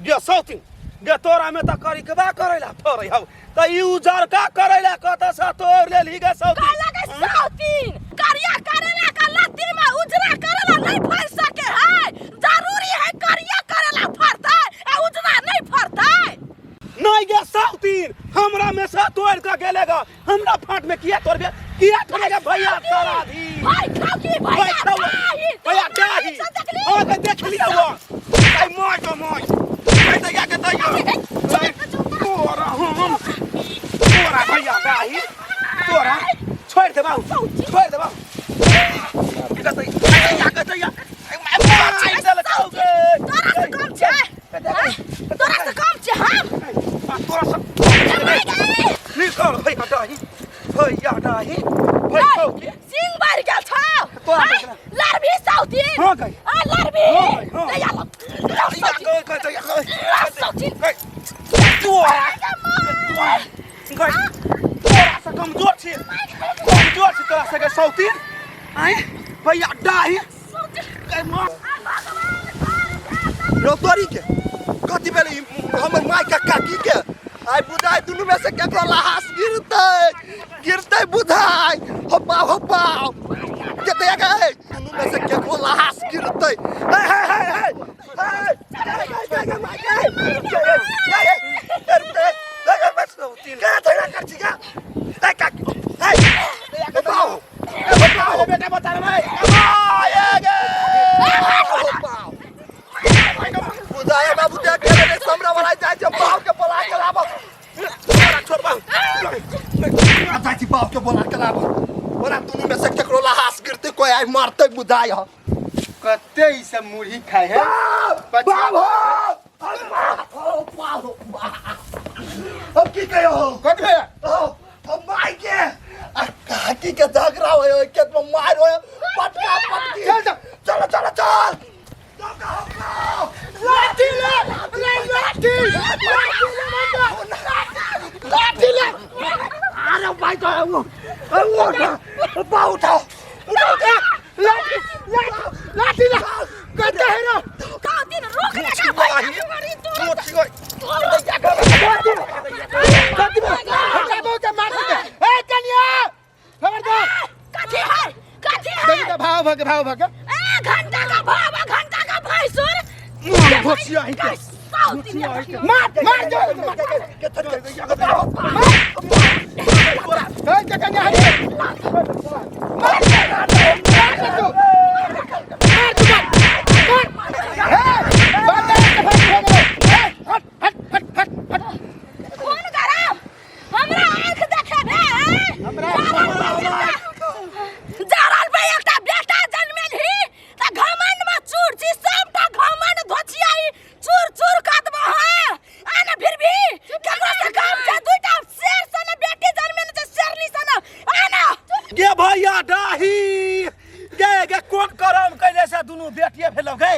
गे सौतिन गे तोरा में त करिकबा करैला फरै हौ त ई उजरका करैला कत से तोड़ लेलही गे सौतिन कहला के सौतीन करिया करेला का लत्ती में उजरा करेला नहीं फर सके है जरूरी है करिया करेला फरतै आ उजरा नहीं फरतै नहीं गे सौतीन हमरा में से तोड़ के गेले ग हमरा फाट में किया तोड़बे किया तोड़ेगा भैया तारा भी भाई खाओ की भाई भैया खाओ डाही भैया डाही हां के देख लिया वो आई मार तो मार आई दैया के दैया तोरा हम तोरा भैया डाही तोरा छोड़ दे बाबू छोड़ दे बाबू के दैया के दैया आई मार देलक तोरा से कम छै तोरा से कम छै हम तोरा सब निकल भैया डाही भैया डाही भैया खाओ की सिंह बढ़ गेल छौ तोरा आय, देखला। लड़भी सौतीन हाँ गई। आ लड़भी हाँ गई, हाँ। दैया ल दैया गई, गई, दैया गई। सौतीन गई। तोरा गई। तोरा से कमजोर छी कमजोर छी तोरा से गई सौतीन आय भैया डाही गई माँ रौतरी के कथी भेलै ई हमर माय के काकी के आइ बुझाइ दुनू में से केकरो लहास गिरतै गिरतै बुझाइ हो पाव हो पाव केते गए दुनू में से केकरो लहास गिरतै हे हे हे हे हे हे हे माय के हे हे हे रुक हे हे बस के थोड़ा कर छी का ए काकी हे हो पाव हो पाव बेटा बता रे भाई आए गे हो पाव बुझाया बाबू देख के रे समरा वाला जाय छै बाप के बोला के लाबो छोड़ छोड़ बाबू जाय छी बाप के बोला के लाबो ओरा दुनू में से केकरो लहास गिरते कोई आइ मारते बुझाय ह कते ई सब मुरही खाए है बाप बाप हो बाप हो अब की कहो कथी भैया हम माय के आ काकी के झगड़ा होय खेत में मार होय पटका पटकी चल चल। चलो चलो चल लाठी ले ले लाठी लाठी ले अरे भाई तो वो वो बा उठाओ उठाओ लाठी लाठी लाठी ले कते है रे सौतीन रोक ले का भैया मरी तोरा कथी हमरा बहु के मार दे ए कन्या खबरदार कथी है कथी है देखी तो भाव भग भाव भग ए घंटा का भाव आ, घंटा का भैंसुर घोसिया ही के सौतीन मार मार जो ए के कन्या हट मार मार मार तू मार तू मार मार ए बात के भाग हो गए ए हट हट हट हट हट खून गरम हमरा आंख देखे भे हमरा जरल पे एकटा बेटा जन्मेल ही त घमंड में चूर छी सबटा घमंड धोचियाई चूर चूर कर देबो हां आ ना फिर भी केकरो से काम छै दुईटा शेर सन बेटी जन्मेल छै शेरनी सन आ ना गे भैया डाही गे गे कोन करम कैले से दुनू बेटिए भेलो गे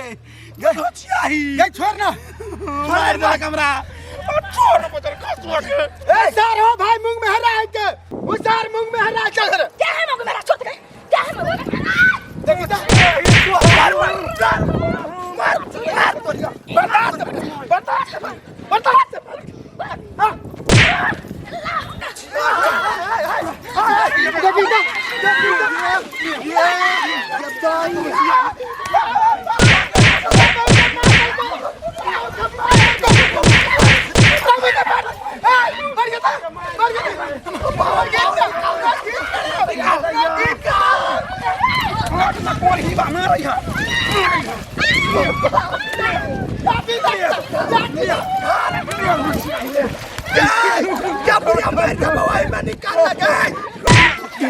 गे घोचियाही ए छोड़ ना मार दे हमरा छोड़ बदल खसुआ के ए सर हो भाई मूंग में हरा है के वो सर मूंग में हरा चल रे क्या है मगो मेरा छोड़ गए क्या है मगो देखी तो मार मार मार मार तोरिया बर्दाश्त बर्दाश्त बर्दाश्त देखी तो क्या बुढ़िया मार दे भाई मैं निकाल लगे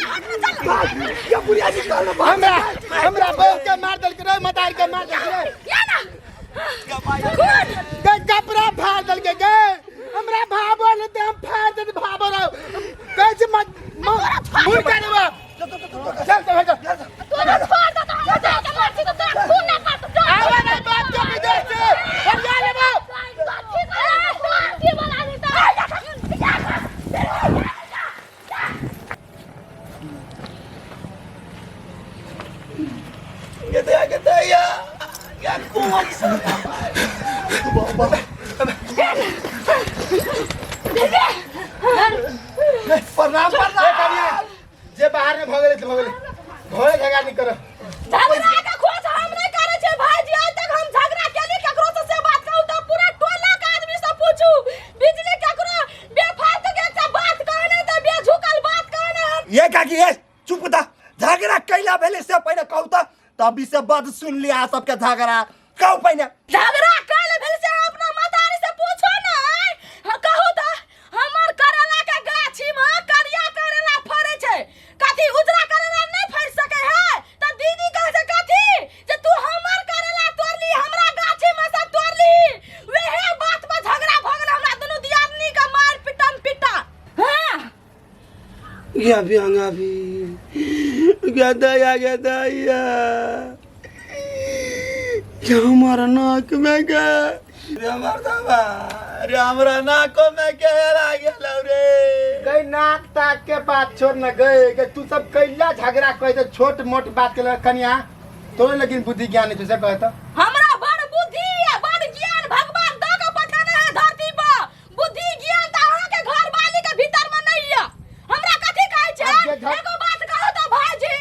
क्या बुढ़िया निकाल हमरा हमरा बहू के मार देलक रे मदार के मार देलक रे या ना खून गे कपड़ा फाड़ देलक गे हमरा भाबो ने ते हम फाड़ दे भाबो रे कैसे मत मुड़ के रे बाप चल चल चल तोरा छोड़ दे तो हम जाके मार छी तो तोरा खून ना कर तो आवा नहीं बाप के विदेश से हरिया ले बाप कथी वाला ए चुप दा झगड़ा कैला भेलै से पहिने कहू तऽ तभी से बद सुन लिया सबके झगड़ा कहू पहिने झगड़ा कैल भेल से अहाँ अपना मतारी से पूछो ने हाँ, कहू तऽ हमर करेला के गाछी में करिया करेला फड़े छै कथी उजरा करेला नहीं फड़ सके है तऽ दीदी कहे छै कथी जे तू हमर करेला तोड़ली हमरा गाछी में से तोड़ली वेहे बात पर झगड़ा भऽ गेल हमरा दुनू दियादनी के मार पिटम पिटा हाँ गया भी गदया गदया हमारा नाक में गया रे हमार दाबा रे हमरा नाको में के हेरा गेल रे गई नाक ताक के बात छोड़ न गए गई तू सब कैला झगड़ा कह दे छोट मोट बात के लग कनिया तोरे लेकिन बुद्धि ज्ञान नहीं तुझे कहता हमरा बड़ बुद्धि आ बड़ ज्ञान भगवान दऽ के पठेने है धरती पर बुद्धि ज्ञान तऽ अहाँके घर वाली के भीतर में नहीं यऽ हमरा कथी कहै छै आब जे एगो बात कहू तऽ भाईजी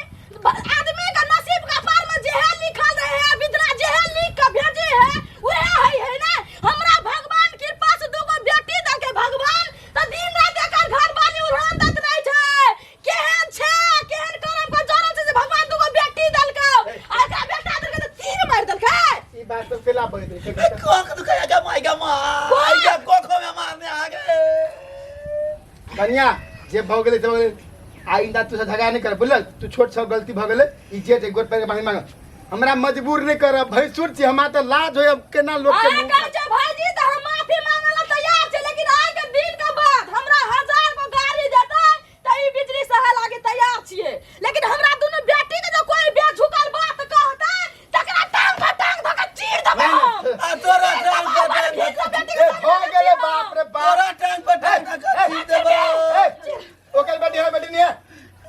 आदमी के नसीब कपार में जेहे लिखल रहे है विधना जेहे लिख के भेजे है उहे है है ना हमरा भगवान कृपा से दूगो बेटी देलकै भगवान तऽ दिन रात एकर घर वाली उड़ान दैत रहै छै केहन छै केहन करम के जरल छै जे भगवान दूगो बेटी देलकै आ एकरा बेटा देलकै तऽ तीर मारि देलकै ई बात सब केला बजै छै कोख दुखाया गा माय गा माय गा कोखो में मारने आ गए कनिया जे भऽ गेलै से भऽ गेलै आइंदा तू से झगड़ा नहि कर बुझल तू छोट छौ गलती भऽ गेलै ई जेठ एक गोट पैर के मांगी मांग हमरा मजबूर नहि कर भैंसुर छी हमरा तऽ लाज होय केना लोक के अहाँ मुँह कहै छै भाईजी तऽ हम माफी मांगऽ लए तैयार छी लेकिन आइ के दिन के बाद हमरा हजार गो गाड़ी देतै तऽ ई बिजली सहै लागी तैयार छियै लेकिन हमरा दुनू बेटी के जो कोई बेझुकल बात कहतै तकरा टांग पर टांग धऽ के चीर देबै हम आ तोरा टांग पर टांग बेटी के ए, भऽ गेलै बाप रे बाप तोरा टांग पर टांग धऽ के चीर देबो ए, ओकर बेटी है बेटी नहीं है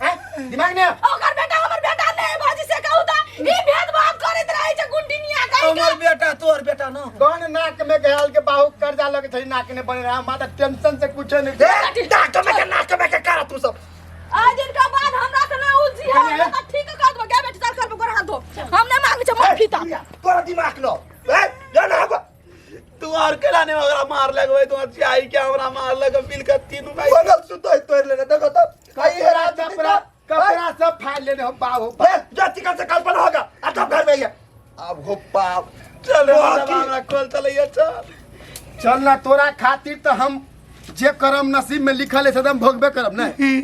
हैं? दिमाग नहीं है ओकर बेटा हमर बेटा नहीं है भाजी से कहू तऽ ई भेदभाव करैत रहै छै गुंडिनिया कहि हमर बेटा तोर बेटा न कौन नाक में गयाल के बाहु कर्जा लगे छै नाक ने बने रहा माता टेंशन से कुछ नहीं ए, नाक में के नाक में के करा तू सब आज दिन के बाद हमरा से नहीं उलझी है कने? तऽ ठीक कर देबो गे बेटी चल कर गोर हाथ धो हम नहीं मांगे छै माफी तऽ तोरा दिमाग न ए जा ना होगा तू और केला ने ओकरा मार लगबै तो चाही के हमरा मार लग मिल के तीनू भाई बगल सुतो तोड़ लेने देखो तो कहीं कपड़ा कपड़ा कपड़ा सब फाड़ लेने हो बाहु ए जा चिकन से कल्पना होगा आ तब घर में ही है। अब हो बाप चल बाकी। हमरा खोल चलैया चल चल ना तोरा खातिर तो हम जे करम नसीब में लिखल है सदम भोगबे करब नहीं